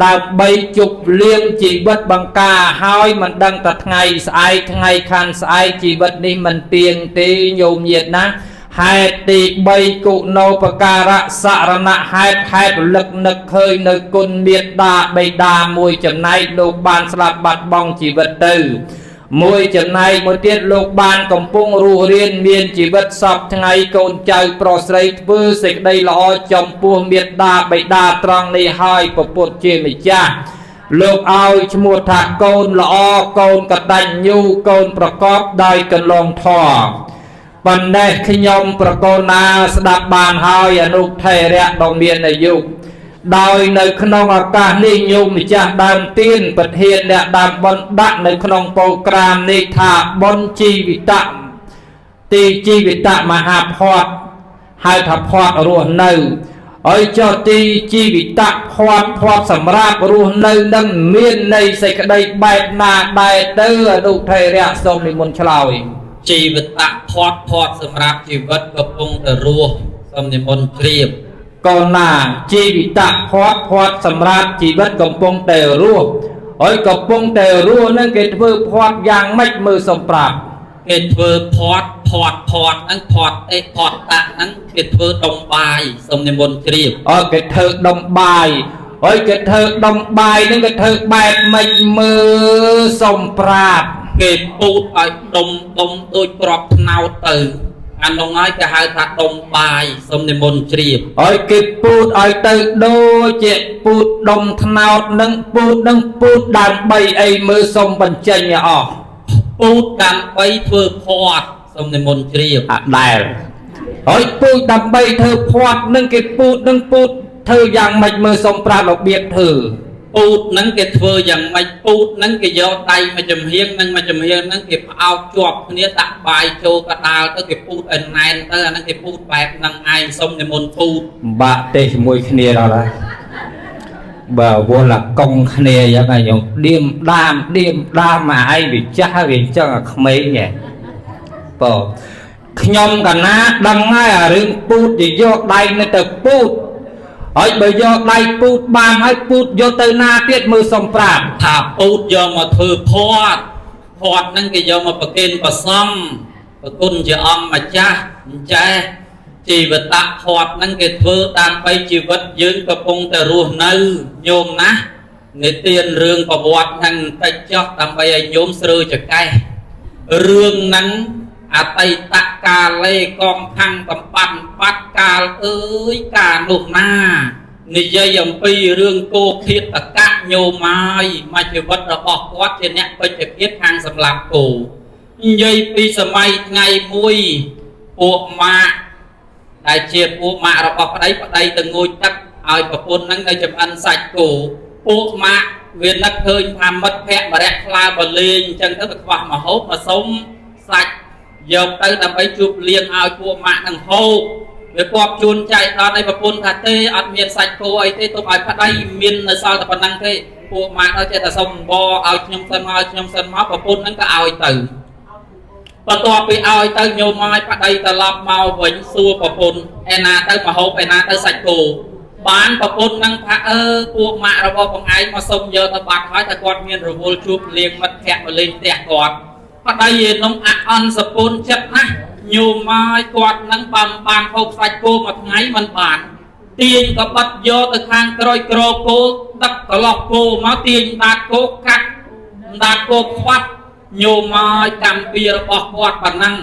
A: ដើម្បីជប់លៀងជីវិតបង្ការហើយមិនដឹងតែថ្ងៃស្អែកថ្ងៃខាន់ស្អែកជីវិតនេះមិនទៀងទេញោមញាតិណាហេតុទី3គុណោបការៈសរណៈហេតុហេតុរលឹកនឹកឃើញនៅគុណមេត្តាបិតាមួយចំណែកលោកបានស្លាប់បាត់បង់ជីវិតទៅមួយចំណែកមួយទៀតលោកបានកំពុងរស់រានមានជីវិតសពថ្ងៃកូនចៅប្រុសស្រីធ្វើសេចក្តីល្អចំពោះមេត្តាបិតាត្រង់នេះហើយពពុទ្ធជាម្ចាស់លោកឲ្យឈ្មោះថាកូនល្អកូនកតញ្ញូកូនប្រកបដោយកន្លងធម៌ប៉ុណ្ណេះខ្ញុំប្រកូនណាស្ដាប់បានហើយអនុថេរៈដ៏មានអាយុដោយនៅក្នុងឱកាសនេះញោមម្ចាស់ដើមទានប្រធានអ្នកដើមបុណ្យដាក់នៅក្នុងប្រូក្រាមនេះថាបុណ្យជីវិតទីជីវិតមហាភ័ព្វហៅថាភ័ព្វរស់នៅហើយចុះទីជីវិតភ័ព្វភ័ព្វសម្រាប់រស់នៅនឹងមានន័យសេចក្តីបែបណាដែរទៅអនុថេរៈសូមនិមន្តឆ្លើយ
B: ជីវិតភ័ព្វភ័ព្វសម្រាប់ជីវិតកំពុងតែរស់សូមនិមន្តជ្រាប
A: កូនណាជីវិតភ័ព្វភ័ព្វសម្រាប់ជីវិតកំពុងតែរស់ហើយកំពុងតែរស់នឹងគេធ្វើភ័ព្វយ៉ាងម៉េចមើលសូមប្រាប់
B: គេធ្វើភ័ព្វភ័ព្វភ័ព្វហ្នឹងភ័ព្វអេភ័ព្វតៈហ្នឹងគេធ្វើដុំបាយសូមនិមន្តជ្រាប
A: អើគេធ្វើដុំបាយហើយគេធ្វើដុំបាយហ្នឹងគេធ្វើបែបម៉េចមើលសូមប្រាប់
B: គេពូតឲ្យដុំដុំដូចក្របថ្នោតទៅអានោះហើយគេហៅថាដុំបាយសូមនិមន្តជ្រាប
A: ហើយគេពូតឲ្យទៅដូចជាពូតដុំថ្នោតនឹងពូតនឹងពូតដើម្បីអីមើលសូមបញ្ចេញឲ្យអស់
B: ពូតដើម្បីធ្វើភ័ព្វសូមនិមន្តជ្រាប
A: អាដែលហើយពូតដើម្បីធ្វើភ័ព្វនឹងគេពូតនឹងពូតធ្វើយ៉ាងម៉េចមើលសូមប្រាប់របៀបធ្វើ
B: ពូតហ្នឹងគេធ្វើយ៉ាងម៉េចពូតហ្នឹងគេយកដៃមួយចំហៀងនិងមួយចំហៀងហ្នឹងគេផ្អោបជាប់គ្នាដាក់បាយចូលកដាលទៅគេពូតឲ្យណែនទៅអាហ្នឹងគេពូតបែបហ្នឹងឯងសូមនិមន្តពូត
A: បាក់ទេជាមួយគ្នាដល់ហើយបើវល់អាកងគ្នាយ៉ាងហ្នឹងខ្ញុំឌៀមដាមឌៀមដាមមកឯងវាចាស់វាអញ្ចឹងអាក្មេងហ៎បើខ្ញុំកណាដឹងហើយអារឿងពូតវាយកដៃនៅទៅពូតហើយបើយកដៃពូតបានហើយពូតយកទៅណាទៀតមើលសុំប្រាប់
B: ថាពូតយកមកធ្វើភ័ព្វភ័ព្វហ្នឹងគេយកមកប្រគេនព្រះសង្ឃប្រគុណជាអង្គម្ចាស់អញ្ចេះជីវតភ័ព្វហ្នឹងគេធ្វើដើម្បីជីវិតយើងកំពុងតែរស់នៅញោមណា និទានរឿងប្រវត្តិហ្នឹងបន្តិចចុះដើម្បីឲ្យញោមស្រើចកេះរឿងហ្នឹងអតីតកាលេកងខាំងកំបាន់បាត់កាលអើយកាលនោះណានិយាយអំពីរឿងគោឃាតកៈញោមហើយមួយជីវិតរបស់គាត់ជាអ្នកពេជ្ជឃាតខាងសម្លាប់គោនិយាយពីសម័យថ្ងៃមួយពួកម៉ាកដែលជាពួកម៉ាករបស់ប្តីប្តីទៅងូតទឹកឲ្យប្រពន្ធហ្នឹងទៅចំអិនសាច់គោពួកម៉ាកវានឹកឃើញថាមិត្តភក្តិម្នាក់ខ្លាបលេងអញ្ចឹងទៅវាខ្វះមកហូបមកសុំសាច់យកទៅដើម្បីជួបលៀងឲ្យពួកម៉ាកនឹងហូបវាគប់ជួនចៃដល់ឲ្យប្រពន្ធថាទេអត់មានសាច់គោអីទេទុកឲ្យប្តីមាននៅសល់តែប៉ុណ្្នឹងទេពួកម៉ាកដល់ចេះតែសុំបឲ្យខ្ញុំសិនមកឲ្យខ្ញុំសិនមកប្រពន្ធហ្នឹងក៏ឲ្យទៅបន្ទាប់ពីឲ្យទៅញោមឲ្យប្តីត្រឡប់មកវិញសួរប្រពន្ធឯណាទៅមហូបឯណាទៅសាច់គោបានប្រពន្ធនឹងថាអឺពួកម៉ាក់របស់បងឯងមកសុំយកទៅបាត់ហើយតែគាត់មានរវល់ជួបលៀងមិត្តភក្តិមកលេងផ្ទះគាត់ប្តីឯនោះអអន់សពូនចិត្តណាស់ញោមឲ្យគាត់នឹងបានបានហូបសាច់គោមួយថ្ងៃមិនបានទាញក៏បាត់យកទៅខាងក្រោយក្រគោដឹកកន្លោះគោមកទាញបាតគោកាត់ដាតគោខ្វាត់ញោមឲ្យកម្មពីរបស់គាត់ប៉ុណ្ណឹង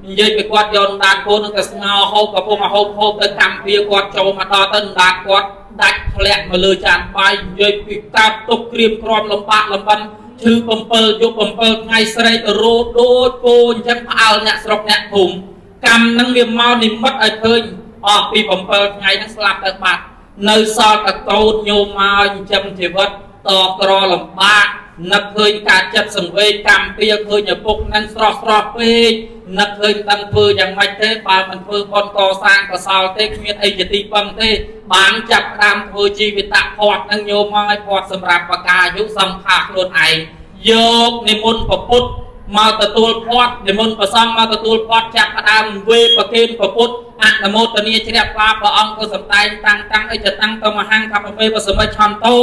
B: និយាយពីគាត់យកដាតគោនឹងទៅស្ងោហូបកំពុងហូបហូបទៅកម្មពីគាត់ចូលមកដល់ទៅដាតគាត់ដាច់ធ្លាក់មកលើចានបាយនិយាយពីកើតទុកក្រៀមក្រំលំបាកលំបិនឈឺ7យប់7ថ្ងៃស្រែករោដូចគោអញ្ចឹងផ្អើលអ្នកស្រុកអ្នកភូមិកម្មនឹងវាមកនិមិត្តឲ្យឃើញអស់ពី7ថ្ងៃហ្នឹងស្លាប់ទៅបាត់នៅសល់តែកូនញោមមកចិញ្ចឹមជីវិតតក្រលំបាកនឹកឃើញការចិត្តសង្វេគកម្មពៀឃើញឪពុកនឹងស្រស់ស្រស់ពេកនឹកឃើញដឹងធ្វើយ៉ាងម៉េចទេបើមិនធ្វើបុណ្យកសាងកសលទេគ្មានអីជាទីពឹងទេបានចាប់ផ្ដើមធ្វើជីវិតភ័ព្វនឹងញោមឲ្យភ័ព្វសម្រាប់បកាយុសង្ខារខ្លួនឯងយកនិមន្តពពុទ្ធមកទទួលភ័ព្វនិមន្តប្រសង់មកទទួលភ័ព្វចាប់ផ្ដើមវេប្រគេនពពុទ្ធអនុមោទនាជ្រះថ្លាព្រះអង្គក៏សម្ដែងតាំងតាំងអីចតាំងតមហង្កបពេបសមិឆន្តោ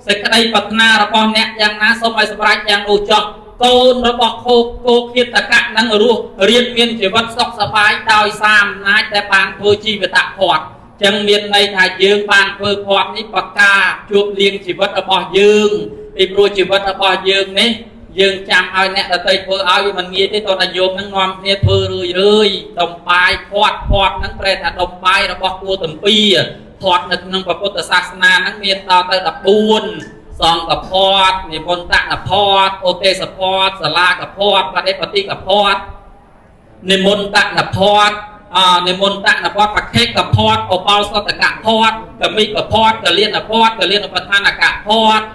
B: សេចក្តីប្រាថ្នារបស់អ្នកយ៉ាងណាសូមឲ្យសម្រេចយ៉ាងនោះចោះកូនរបស់ខោគោឃាតកៈនឹងរស់រៀនមានជីវិតសុខសប្បាយដោយសារអំណាចដែលបានធ្វើជីវិតភ័ព្វចឹងមានន័យថាយើងបានធ្វើភ័ព្វនេះបកាជួបលៀងជីវិតរបស់យើងពីព្រោះជីវិតរបស់យើងនេះយើងចាំឲ្យអ្នកដទៃធ្វើឲ្យវាមិនងាយទេតើតាញោមនឹងនាំគ្នាធ្វើរឿយរឿយដុំបាយភ័ព្វភ័ព្វហ្នឹងប្រែថាដុំបាយរបស់គួទំពីភ័ព្វនៅក្នុងពុទ្ធសាសនាហ្នឹងមានដល់ទៅ14សង្ឃភ័ព្វនិពន្ធតភ័ព្វឧទេសភ័ព្វសាលាកភ័ព្វបដិបតិកភ័ព្វនិមន្តនភ័ព្វនិមន្តនភ័ព្វបខេកភ័ព្វឧបោសថកភ័ព្វកមិកភ័ព្វកលៀនភ័ព្វកលៀនឧបឋានកភ័ព្វ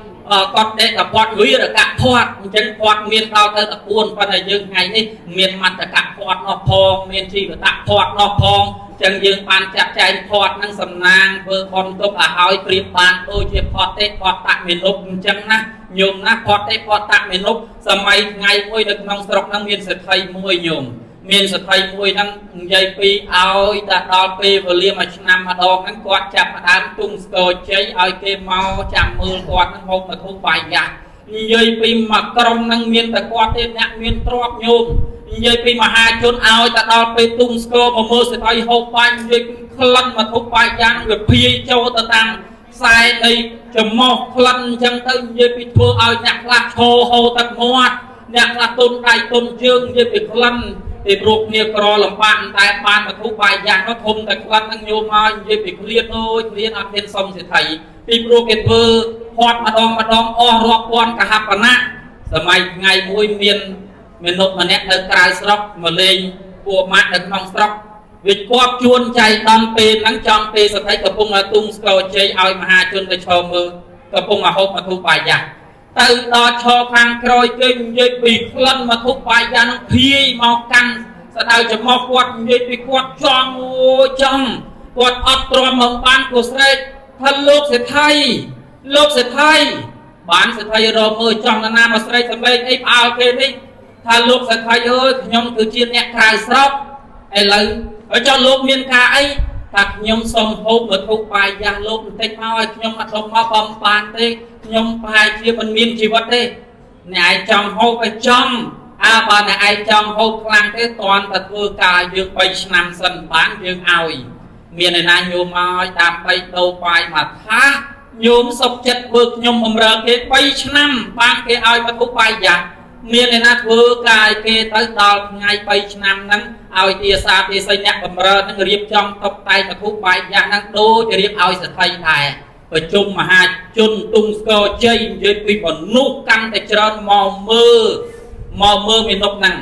B: កតេកភ័ព្វវីរកភ័ព្វអញ្ចឹងភ័ព្វមានដល់ទៅ14ប៉ុន្តែយើងថ្ងៃនេះមានមន្តកភ័ព្វនោះផងមានជីវតភ័ព្វនោះផងចឹងយើងបានចាត់ចែងភ័ព្វនឹងសំណាងធ្វើបុណ្យទុកឲ្យហើយប្រៀបបានដូចជាភ័ព្វទេភ័ព្វតមេនុបអញ្ចឹងណាញោមណាភ័ព្វទេភ័ព្វតមេនុបសម័យថ្ងៃមួយនៅក្នុងស្រុកហ្នឹងមានសេដ្ឋីមួយញោមមានសេដ្ឋីមួយហ្នឹងនិយាយពីឲ្យតែដល់ពេលវេលាមួយឆ្នាំម្ដងហ្នឹងគាត់ចាប់ផ្ដើមទុំស្គរជ័យឲ្យគេមកចាំមើលគាត់ហ្នឹងហូបមកធូបបាយយ៉ាស់និយាយពីមួយក្រុមហ្នឹងមានតែគាត់ទេអ្នកមានទ្រព្យញោមនិយាយពីមហាជនឲ្យតែដល់ពេលទុំស្គរមកមើលសេដ្ឋីហូបបាយនិយាយពីក្លិនមកធូបបាយយ៉ាងវាភាយចូលទៅតាមខ្សែនៃច្រមុះក្លិនអញ្ចឹងទៅនិយាយពីធ្វើឲ្យអ្នកខ្លះឈរហូរទឹកមាត់អ្នកខ្លះទុនដៃទុនជើងនិយាយពីក្លិនពីព្រោះគ្នាក្រលំបាកតែបានមកធូបបាយយ៉ាងនោះធំតែក្លិនហ្នឹងញោមឲ្យនិយាយពីក្លៀនអូយក្លៀនអត់មានសុំសេដ្ឋីពីព្រោះគេធ្វើភ័ព្វម្ដងម្ដងអស់រាប់ពាន់កហបណៈសម័យថ្ងៃមួយមានមនុស្សម្នាក់នៅក្រៅស្រុកមកលេងពួកម៉ាក់នៅក្នុងស្រុកវាគប់ជួនចៃដន្យពេលហ្នឹងចំពេលសទ្ធិកំពុងទុំស្គរជ័យឲ្យមហាជនទៅឈរមើលកំពុងហូបមកធូបបាយយ៉ាទៅដល់ឈរខាងក្រោយគេនិយាយពីក្លិនមកធូបបាយយ៉ានឹងភាយមកកាន់ស្ដៅច្រមុះគាត់និយាយពីគាត់ចង់អូចង់គាត់អត់ទ្រាំមកបានគូស្រែកថាលោកសេដ្ឋីលោកសេដ្ឋីបានសេដ្ឋីរមើលចង់ណាមកស្រែកសម្លេងអីផ្អើលគេនេះថាលោកសេដ្ឋីអើយខ្ញុំគឺជាអ្នកក្រៅស្រុកឥឡូវហើយចុះលោកមានការអីថាខ្ញុំសុំហូបមកធូបបាយយ៉ាងលោកបន្តិចមកឲ្យខ្ញុំអត់ដុំមកបំបានទេខ្ញុំប្រហែលជាមិនមានជីវិតទេអ្នកឯងចង់ហូបឲ្យចង់អើបើអ្នកឯងចង់ហូបខ្លាំងទេតន់តែធ្វើការយើង3ឆ្នាំសិនបានយើងឲ្យមានឯណាញោមឲ្យដើម្បីដូរបាយមកថា ញោមសុខចិត្តធ្វើខ្ញុំបំរើគេ3ឆ្នាំបានគេឲ្យវត្ថុបាយយ៉ាមានឯណាធ្វើកាយគេទៅដល់ថ្ងៃ3ឆ្នាំហ្នឹងឲ្យទាសាទាសីអ្នកបំរើហ្នឹងរៀបចំតុបតែងវត្ថុបាយយ៉ាហ្នឹងដូចរៀបឲ្យសទ្ធិដែរប្រជុំមហាជនទុងស្គរជ័យនិយាយពីមនុស្សកាន់តែច្រើនមកមើលមកមើលមេនុកហ្នឹង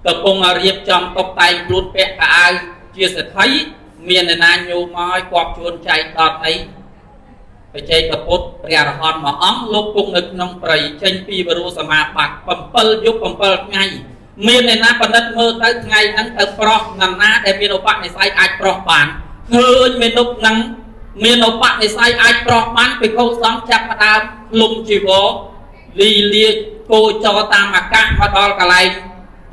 B: កំពុងរៀបចំតុបតែងខ្លួនពាក់កៅអៅជាសទ្ធិមានឯណាញោមមកឲ្យគាត់ជួនចែកដល់អីបច្ចេកពុទ្ធព្រះអរហន្តមួយអង្គលោកគង់នៅក្នុងព្រៃចេញពីវរុសមាបត្តិ7យប់7ថ្ងៃមានឯណាបណ្ឌិតមើលទៅថ្ងៃហ្នឹងទៅប្រោះណាណាដែលមានឧបនិស្ស័យអាចប្រោះបានឃើញមេនុកហ្នឹងមានឧបនិស្ស័យអាចប្រោះបានភិក្ខុសង្ឃចាប់ផ្ដើមលំជីវរលីលាគោចរតាមអាកាសមកដល់កន្លែង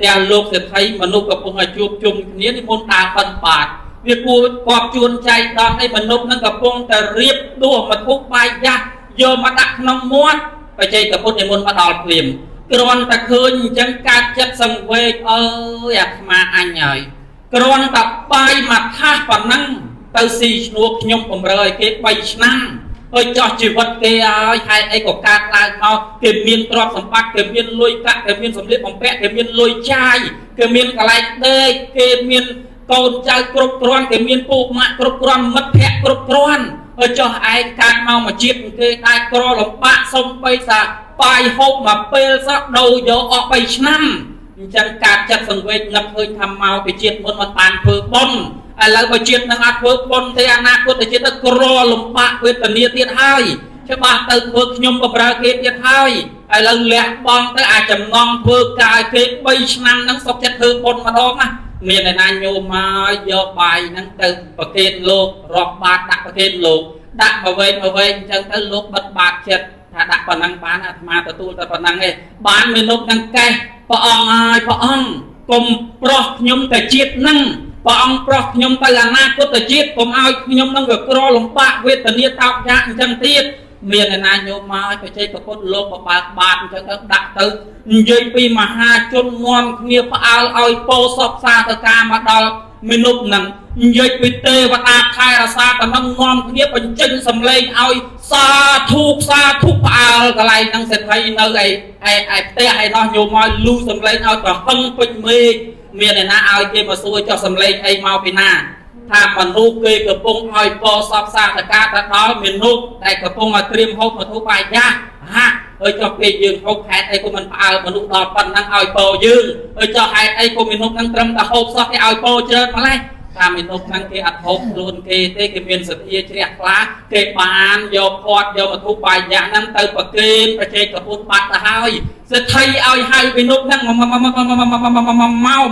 B: ទាំងលោកសេដ្ឋីមនុស្សកំពុងតែជួបជុំគ្នានិមន្តដើរបិណ្ឌបាតវាគួរគប់ជួនចៃដល់អីមនុស្សនឹងកំពុងតែរៀបដួសមធុបាយយ៉ាស់យកមកដាក់ក្នុងមាត់បច្ចេកពុទ្ធនិមន្តមកដល់ភ្លាមគ្រាន់តែឃើញអញ្ចឹងកើតចិត្តសង្វេគអើយអាត្មាអញហើយគ្រាន់តែបាយមួយថាសប៉ុណ្ណឹងទៅស៊ីឈ្នួលខ្ញុំបំរើឲ្យគេ3ឆ្នាំហើយចោះជីវិតគេឲ្យហេតុអីក៏កើតឡើងមកគេមានទ្រព្យសម្បត្តិគេមានលុយកាក់គេមានសម្លៀកបំពាក់គេមានលុយចាយគេមានកន្លែងដេកគេមានកូនចៅគ្រប់គ្រាន់គេមានពូម៉ាក់គ្រប់គ្រាន់មិត្តភ័ក្តិគ្រប់គ្រាន់ហើយចោះឯងកើតមកមួយជាតិគេដែរក្រលំបាកសំបីសាបាយហូបមកពេលសោះដូរយកអស់3ឆ្នាំអញ្ចឹងកើតចិត្តសង្វេគនឹកឃើញថាមកពីជាតិមុនមិនបានធ្វើបុណ្យឥឡូវបើជាតិនឹងអត់ធ្វើបុណ្យទេអនាគតជាតិទៅក្រលំបាកវេទនាទៀតហើយច្បាស់ទៅធ្វើខ្ញុំបម្រើគេទៀតហើយឥឡូវលះបង់ទៅអាចចំណងធ្វើកាយគេ3ឆ្នាំហ្នឹងសុខចិត្តធ្វើបុណ្យម្ដងណាមានឯណាញោមមកយកបាយហ្នឹងទៅប្រគេនលោករាប់បាតដាក់ប្រគេនលោកដាក់មកវែងមកវែងអញ្ចឹងទៅលោកបិទបាតចិត្តថាដាក់ប៉ុណ្ណឹងបានអាត្មាទទួលតែប៉ុណ្ណឹងឯងបានមនុស្សនឹងកេះព្រះអង្គហើយព្រះអង្គកុំប្រោះខ្ញុំតែជាតិហ្នឹងព្រះអង្គប្រោះខ្ញុំទៅអនាគតជាតិកុំឲ្យខ្ញុំនឹងវាក្រលំបាកវេទនាតោកយ៉ាកអញ្ចឹងទៀតមានឯណាញោមមកឲ្យបច្ចេកពុទ្ធលោកបបើកបាតអញ្ចឹងទៅដាក់ទៅនិយាយពីមហាជននាំគ្នាផ្អើលឲ្យពោសពសាធការមកដល់មនុស្សនឹងនិយាយពីទេវតាខែរសាតំណងនាំគ្នាបញ្ចេញសម្លេងឲ្យសាធុសាធុផ្អើលកន្លែងហ្នឹងសេដ្ឋីនៅឯឯឯផ្ទះឯនោះញោមមកលូសម្លេងឲ្យប្រហឹងពេញមេឃមានឯណាឲ្យគេមកសួរចុះសម្លេងអីមកពីណាថាមនុស្សគេកំពុងឲ្យពោសពសាធការទៅដល់មនុស្សដែលកំពុងឲ្យត្រៀមហូបមធុបាយយ៉ាហាក់ហើយចុះពេលយើងហូបហេតុអីក៏មិនផ្អើលមនុស្សដល់ប៉ុណ្ណឹងឲ្យពោយើងហើយចុះហេតុអីក៏មនុស្សហ្នឹងត្រឹមតែហូបសោះគេឲ្យពោច្រើនម្ល៉េះតាមមនុស្សហ្នឹងគេអត់ហូបខ្លួនគេទេគេមានសទ្ធាជ្រះថ្លាគេបានយកផាត់យកមធុបាយយ៉ាហ្នឹងទៅប្រគេនប្រជែកពុទ្ធបាត់ទៅហើយសេដ្ឋីឲ្យហៅមនុស្សហ្នឹងមក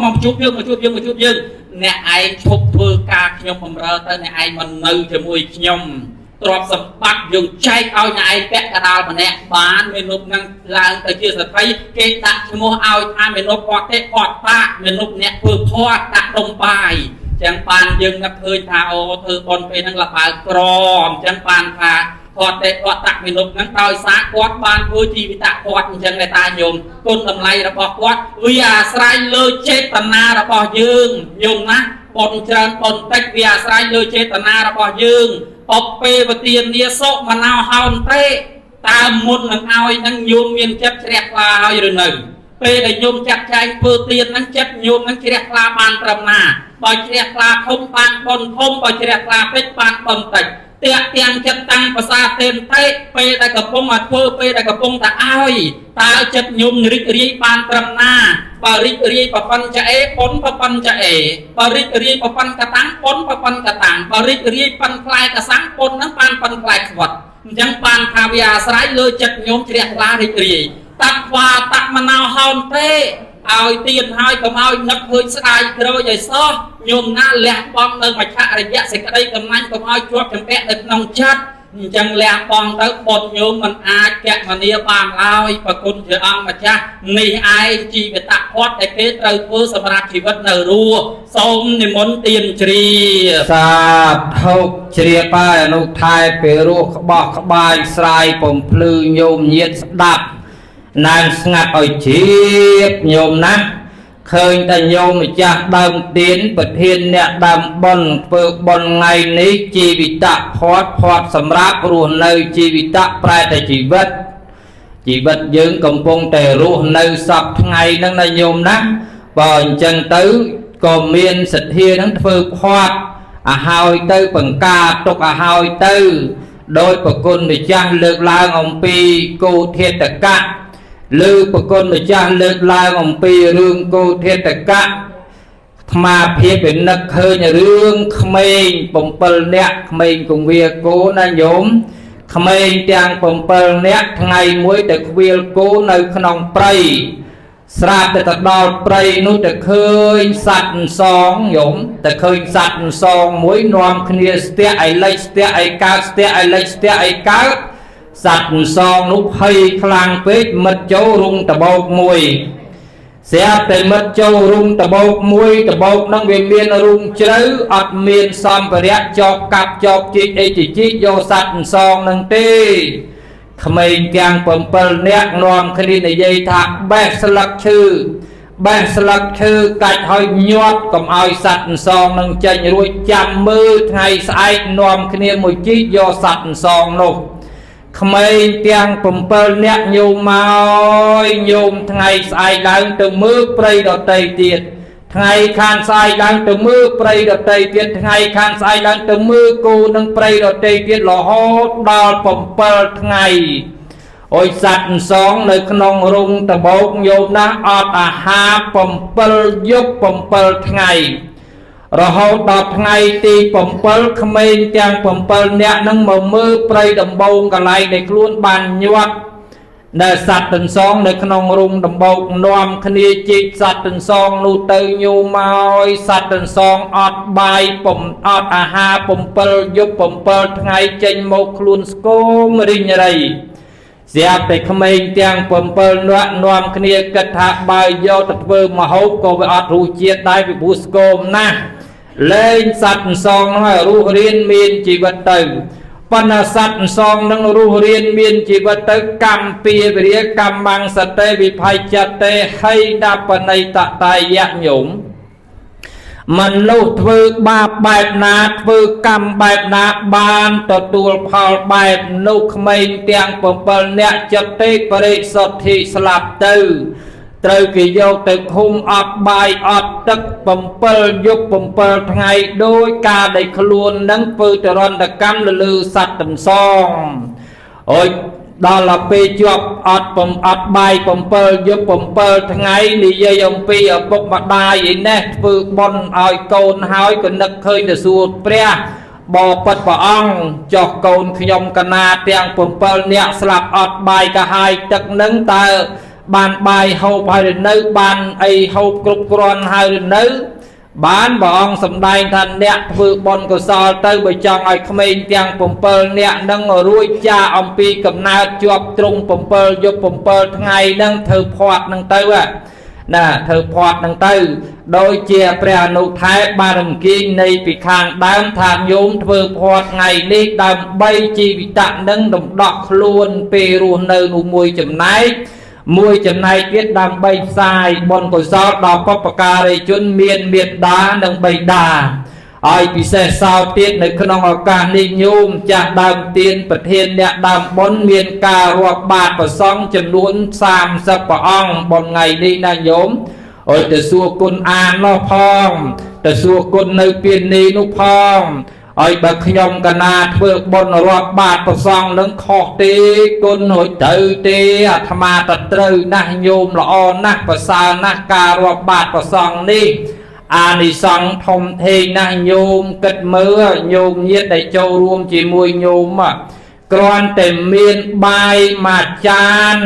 B: មកជួបយើងមកជួបយើងមកជួបយើងអ្នកឯងឈប់ធ្វើការខ្ញុំបំរើទៅអ្នកឯងមិននៅជាមួយខ្ញុំទ្រព្យសម្បត្តិយើងចែកឲ្យអ្នកឯងពាក់កដាលម្នាក់បានមនុស្សនឹងឡើងទៅជាសទ្ធិគេដាក់ឈ្មោះឲ្យថាមនុស្សគាត់ទេគាត់តាមនុស្សអ្នកធ្វើផាត់ដាក់ដុំបាយចឹងបានយើងនឹកឃើញថាអូធ្វើបុណ្យពេលហ្នឹងលបើក្រអញ្ចឹងបានថាគាត់ទេគាត់តាក់មនុស្សហ្នឹងដោយសារគាត់បានធ្វើជីវិតគាត់អញ្ចឹងឯតាញោមគុណតម្លៃរបស់គាត់វាអាស្រ័យលើចេតនារបស់យើងញោមណាបុណ្យច្រើនបុណ្យតិចវាអាស្រ័យលើចេតនារបស់យើងអពេវទានាសុមនោហោនទេតើមុននឹងឲ្យនឹងញោមមានចិត្តជ្រះថ្លាហើយឬនៅពេលដែលញោមចាត់ចែងធ្វើទានហ្នឹងចិត្តញោមហ្នឹងជ្រះថ្លាបានត្រឹមណាបើជ្រះថ្លាធំបានបុណ្យធំបើជ្រះថ្លាតិចបានបុណ្យតិចតាក់ទាំងចិត្តតាំងប្រសាទេនតេពេលដែលកំពុងឲ្យធ្វើពេលដែលកំពុងតែឲ្យតើចិត្តញោមរីករាយបានត្រឹមណាបើរីករាយប្រពន្ធចអេបុណ្យប្រពន្ធចអេបើរីករាយប្រពន្ធកតាំងបុណ្យប្រពន្ធកតាំងបើរីករាយប៉ិនផ្លែកសាំងបុណ្យហ្នឹងបានប៉ិនផ្លែខ្វិតអញ្ចឹងបានថាវាអាស្រ័យលើចិត្តញោមជ្រះថ្លារីករាយតវ៉ាតមនោហោនទេឲ្យទៀនហើយកុំឲ្យនឹកឃើញស្ដាយក្រោយឲ្យសោះញោមណាលះបង់នៅមច្ឆរិយៈសេចក្តីកំណាញ់កុំឲ្យជាប់ចម្ពាក់នៅក្នុងចិត្តអញ្ចឹងលះបង់ទៅបុណ្យញោមមិនអាចកមនាបានឡើយប្រគុណជាអង្គម្ចាស់នេះឯងជីវតផាត់ដែលគេត្រូវធ្វើសម្រាប់ជីវិតនៅរស់សូមនិមន្តទៀនជ្រាប
A: សាធុជ្រាបហើយអនុថែពេលរស់ក្បោះក្បាយស្រាយបំភ្លឺញោមញាតស្ដាប់ណែនស្ងាត់ឲ្យជ្រាបញោមណា ឃើញតែញោមម្ចាស់ដើមទៀនប្រធានអ្នកដើមបុណ្យធ្វើបុណ្យថ្ងៃនេះជីវិតផាត់ផាត់សម្រាប់រស់នៅជីវិតប្រែតែជីវិតជីវិតយើងកំពុងតែរស់នៅសពថ្ងៃហ្នឹងណាញោមណាបើអញ្ចឹងទៅក៏មានសទ្ធាហ្នឹងធ្វើផាត់ឲ្យហើយទៅបង្ការទុកឲ្យហើយទៅដោយប្រគុណម្ចាស់លើកឡើងអំពីគោធាតកៈឬប្រគុណម្ចាស់លើកឡើងអំពីរឿងគោធាតកៈអាត្មាភាពវានឹកឃើញរឿងក្មេង7នាក់ក្មេងគង្វាគោណាញោមក្មេងទាំង7នាក់ថ្ងៃមួយទៅខ្វៀលគោនៅក្នុងព្រៃស្រាប់តែទៅដល់ព្រៃនោះទៅឃើញសត្វសងញោមទៅឃើញសត្វសងមួយនាំគ្នាស្ទាក់ឲ្យលិចស្ទាក់ឲ្យកើតស្ទាក់ឲ្យលិចស្ទាក់ឲ្យកើតសត្វសងនោះភ័យខ្លាំងពេកមិត្តចូលរុងដបោកមួយស្រាប់តែមិត្តចូលរុងដបោកមួយដបោកហ្នឹងវាមានរុងជ្រៅអត់មានសម្ភារៈចោកកាប់ចោកជីកអីជីកយកសត្វសងហ្នឹងទេក្មេងទាំង7នាក់នាំគ្នានិយាយថាបេះស្លឹកឈើបេះស្លឹកឈើកាច់ឲ្យញាត់កុំឲ្យសត្វសងនឹងចេញរួចចាំមើលថ្ងៃស្អែកនាំគ្នាមួយជីកយកសត្វសងនោះក្មេងទាំង7នាក់ញោមមកញោមថ្ងៃស្អែកឡើងទៅមើលព្រៃដតីទៀតថ្ងៃខានស្អែកឡើងទៅមើលព្រៃដតីទៀតថ្ងៃខានស្អែកឡើងទៅមើលគោនឹងព្រៃដតីទៀតរហូតដល់7ថ្ងៃអុយសត្វសងនៅក្នុងរុងដបោកញោមណាស់អត់អាហារ7យប់7ថ្ងៃរហូតដល់ថ្ងៃទី7ក្មេងទាំង7នាក់នឹងមកមើលព្រៃដំបងកន្លែងដែលខ្លួនបានញាត់នៅសត្វទាំងសងនៅក្នុងរុងដំបូកនាំគ្នាជីកសត្វទាំងសងនោះទៅញូមកសត្វទាំងសងអត់បាយពុំអត់អាហារ7យប់7ថ្ងៃចេញមកខ្លួនស្គមរិញរៃស្រាប់តែក្មេងទាំង7នាក់នាំគ្នាគិតថាបើយកទៅធ្វើម្ហូបក៏វាអត់រសជាតិដែរពីព្រោះស្គមណាស់លែងសត្វសងនោះឲ្យរស់រានមានជីវិតទៅប៉ុន្តែសត្វសងនឹងរស់រានមានជីវិតទៅកម្មពីវិរិយកម្មੰសតិវិភ័យចតេហៃដបណៃតតាយៈញោមមនុស្សធ្វើបាបបែបណាធ្វើកម្មបែបណាបានទទួលផលបែបនោះក្មេងទាំង7នាក់ចិត្តទេបរិសុទ្ធិស្លាប់ទៅត្រូវគេយកទៅឃុំអត់បាយអត់ទឹក7យប់7ថ្ងៃដោយការដែលខ្លួននឹងធ្វើទរណកម្មលើសត្វទាំងសងអុយដល់ទៅពេលជាប់អត់ពំអត់បាយ7យប់7ថ្ងៃនិយាយអំពីឪពុកម្ដាយឯនេះធ្វើបុណ្យឲ្យកូនហើយក៏នឹកឃើញទៅសួរព្រះបបិទ្ធព្រះអង្គចុះកូនខ្ញុំកណាទាំង7នាក់ស្លាប់អត់បាយកាហាយទឹកនឹងតើបានបាយហូបហើយឬនៅបានអីហូបគ្រប់គ្រាន់ហើយឬនៅបានព្រះអង្គសម្ដែងថាអ្នកធ្វើបុណ្យកុសលទៅបើចង់ឲ្យក្មេងទាំង7នាក់នឹងរួចចាកអំពីកំណើតជាប់ទ្រង់7យប់7ថ្ងៃនឹងធ្វើភ័ព្វនឹងទៅណាធ្វើភ័ព្វនឹងទៅដោយជាព្រះអនុថែបានរំគីនៃពីខាងដើមថាញោមធ្វើភ័ព្វថ្ងៃនេះដើម្បីជីវិតនឹងរំដោះខ្លួនពេលរស់នៅនោះមួយចំណែកមួយចំណែកទៀតដើម្បីផ្សាយបុណ្យកុសលដល់បុព្វការីជនមានមេត្តានិងបិតាហើយពិសេសសោទៀតនៅក្នុងឱកាសនេះញោមចាស់ដើមទៀនប្រធានអ្នកដើមបុណ្យមានការរាប់បាតប្រសង់ចំនួន30ព្រះអង្គបុណ្យថ្ងៃនេះណាញោមអុយទៅសួរគុណអាននោះផងទៅសួរគុណនៅពៀននេះនោះផងឲ្យបើខ្ញុំកណាធ្វើបុណ្យរាប់បាតប្រសង់នឹងខុសទេគុណរួចទៅទេអាត្មាតត្រូវណាស់ញោមល្អណាស់ប្រសើរណាស់ការរាប់បាតប្រសង់នេះអានិសង្សធំធេងណាស់ញោមគិតមើលញោមញាតដែលចូលរួមជាមួយញោមគ្រាន់តែមានបាយមួយចាន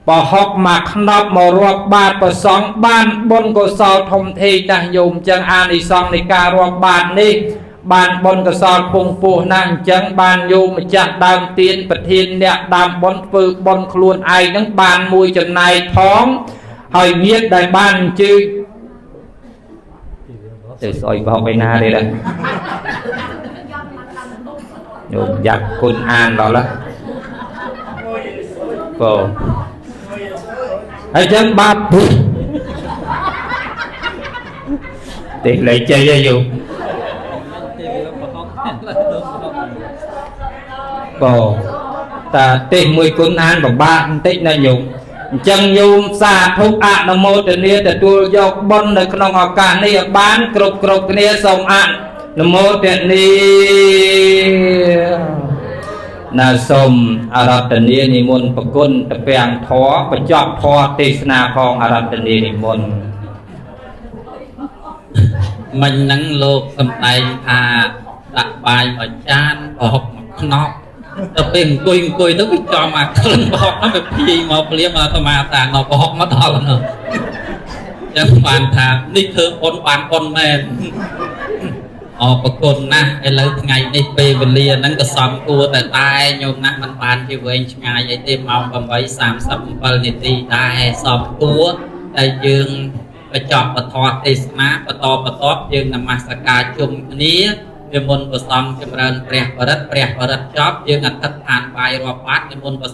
A: ប្រហុកមួយខ្នប់មករាប់បាតប្រសង់បានបុណ្យកុសលធំធេងណាស់ញោមចឹងអានិសង្សនៃការរាប់បាតនេះបានបុណ្យកុសលពងពោះណាស់អញ្ចឹងបានញោមម្ចាស់ដើមទៀនប្រធានអ្នកដើមបុណ្យធ្វើបុណ្យខ្លួនឯងនឹងបានមួយចំណែកផងហើយញាតដែលបានអញ្ជើញទៅស្អុយបោកឯណាទេដែរញោមយ៉ាក់គុណអានដល់ហ៎បងហើយចឹងបាប ទេសលេខជ័យហើយយូបើតាទេសមួយគុណអានពិបាកបន្តិចណាញោមអញ្ចឹងញោមសាធុអនុមោទនាទទួលយកបុណ្យនៅក្នុងឱកាសនេះឲ្យបានគ្រប់គ្រប់គ្នាសូមអនុមោទនាណាសូមអរតនីនិមន្តប្រគុណតពាំងធរបញ្ចប់ធរទេសនាផងអរតនីនិមន្ត
B: មិញហ្នឹងលោកសំដែងថាដាក់បាយមួយចានប្រហុកមួយខ្នប់ទៅពេលអង្គុយអង្គុយទៅវាចំអាក្លិនប្រហុកហ្នឹងវាភីមកភ្លាមអាត្មាតានៅប្រហុកមកដល់ហ្នឹងចឹងបានថានេះធ្វើបុណ្យបានបុណ្យមែនអរប្រគុណណាស់ឥឡូវថ្ងៃនេះពេលវេលាហ្នឹងក៏សំគួរតែតែញោមណាស់มันបានជាវែងឆ្ងាយអីទេម៉ោង8:37នាទីដែរសំគួរតែយើងបញ្ចប់ពធទេសនាបន្តបន្ទាប់យើងនមស្ការជុំគ្នានិមន្តព្រះសង្ឃចម្រើនព្រះបរិត្តព្រះបរិត្តចប់យើងអធិដ្ឋានបាយរាប់បាតនិមន្តព្រះ